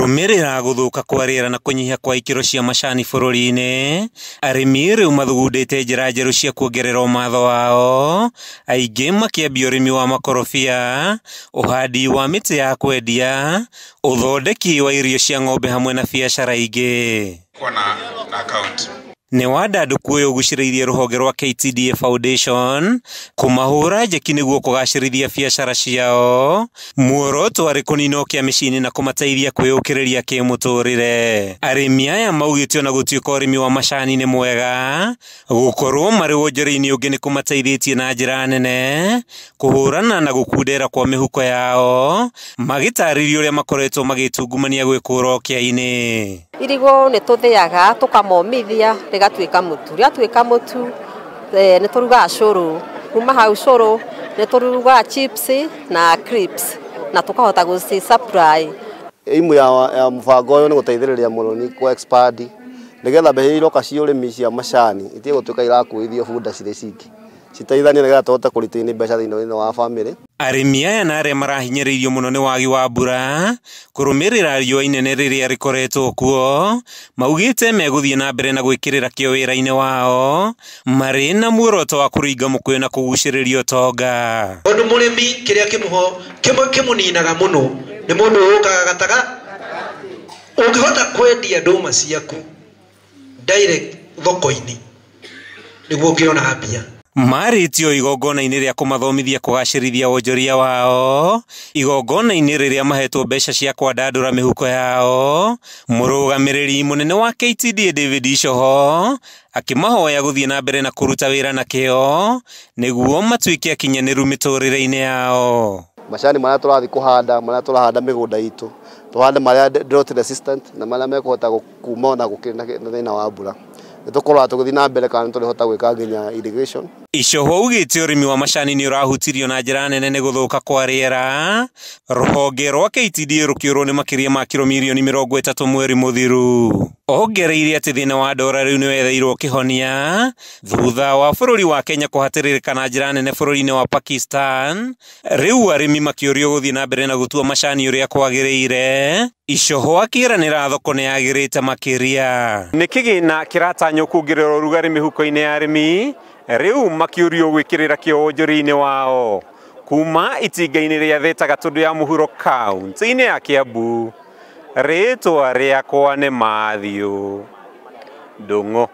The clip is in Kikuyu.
Kũrũmĩrĩra gũthũka kwa rĩera na kũnyiha kwa ikĩro cia macani bũrũri-inĩ, arĩmi rĩu mathugundĩte njĩra njerũ cia kuongerera ũmatho wao, aingĩ makĩambia ũrĩmi wa makorobia, ũhandi wa mĩtĩ ya kwendia, ũthondeki wa irio cia ng'ombe hamwe na biacara ingĩ. Nĩ wandandũku ũyũ ũgucĩrĩirie rũhonge rwa KTDA Foundation kũmahũra njeki nĩguo kũgacĩrithia biacara ciao, muoroto arĩ kũnina ũkĩa mĩciĩ-inĩ na kũmateithia kwĩyũkĩrĩria kĩmũtũrĩre. Arĩmi aya maugĩte ona gũtuĩka ũrĩmi wa macani nĩ mwega, gũkorwo marĩ wonjoria-inĩ ũngĩ nĩ kũmateithĩtie na njĩra nene kũhũrana na gũkundera kwa mĩhuko yao, magĩtarĩria ũrĩa makoretwo magĩtungumania gwĩkũra ũkĩa-inĩ. Irigũ nĩ tũthĩaga tũkamomithia rĩgatuĩka mũtu, rĩatuĩka mũtu nĩ tũrugaga cũrũ, kuma hau cũrũ nĩ tũrugaga chips na crisps na tũkahota gũci supply. Aimu ya mũbango ũyũ nĩ gũteithĩrĩria mũrĩmi kũ expand nĩgetha mbeca iria iroka cia ũrĩmi cia macani itige gũtuĩka irakuithio bunda cirĩ ciki, citeithanie nĩgetha tũhote kũ retain mbeca thĩinĩ wa bamĩrĩ. Arĩmi aya na arĩa marahinyĩrĩirio mũno nĩ wagi wa mbura kũrũmĩrĩra riũa inene rĩrĩa rĩkoretwo kuo, maugĩte megũthiĩ na mbere na gwĩkĩrĩra kĩo wĩra-inĩ wao marĩ na muoroto wa kũringa mũkũyũ na kũgucĩrĩria ũtonga. Tondũ mũrĩmi kĩrĩa kĩmũninaga mũno nĩ mũndũ ũkaga gataga, ũngĩhota kwendia ndũma ciaku direct thoko-inĩ nĩguo ũngĩona mbia. Marĩtio igongona-inĩ rĩa kũmathomithia kũgacĩrithia wonjoria wao, igongona-inĩ rĩrĩa mahetwo mbeca cia kwandandũra mĩhuko yao, mũrũgamĩrĩri mũnene wa KTDA David Icoho akĩmahoya gũthiĩ na mbere na kũruta wĩra na kĩo nĩguo matuĩke akinyanĩru mĩtũrĩre-inĩ yao. Macani marĩa tũrathiĩ kũhanda, marĩa tũrahanda mĩgũnda itũ, tũhande marĩa drought resistant na marĩa mekũhota kuma ona gũkĩrĩ na thĩna wa mbura. Nĩtũkoragwo tũgĩthiĩ na mbere kana nĩtũrĩhota gwĩka nginya irrigation. Icoho augĩte ũrĩmi wa macani nĩ ũrahutirio na njĩra nene nĩ gũthũka kwa rĩera, rũhonge rwa KTDA rũkĩũrwo nĩ makĩria ma kiro mirioni 30 mweri mũthiru. Ongereire atĩ thĩna wa ndora rĩu nĩwetheirwo kĩhonia thutha wa bũrũri wa Kenya kũhatĩrĩrĩka na njĩra nene bũrũri-inĩ wa Pakistan, rĩu arĩmi makĩũrio gũthiĩ na mbere na gũtua macani ũrĩa kwagĩrĩire. Icoho akĩĩranĩra thoko nĩ yagĩrĩte makĩria. Nĩ kĩgĩna kĩratanywo kuongerera ũrugarĩ mĩhuko-inĩ ya arĩmi, rĩu makĩũrio gwĩkĩrĩra kĩo wonjoria-inĩ wao. Kuma itinga-inĩ rĩa Theta Gatũndũ ya Mũhuro kaunti-inĩ ya Kiambu, rĩtwa rĩakwa nĩ Matthew Ndung'u.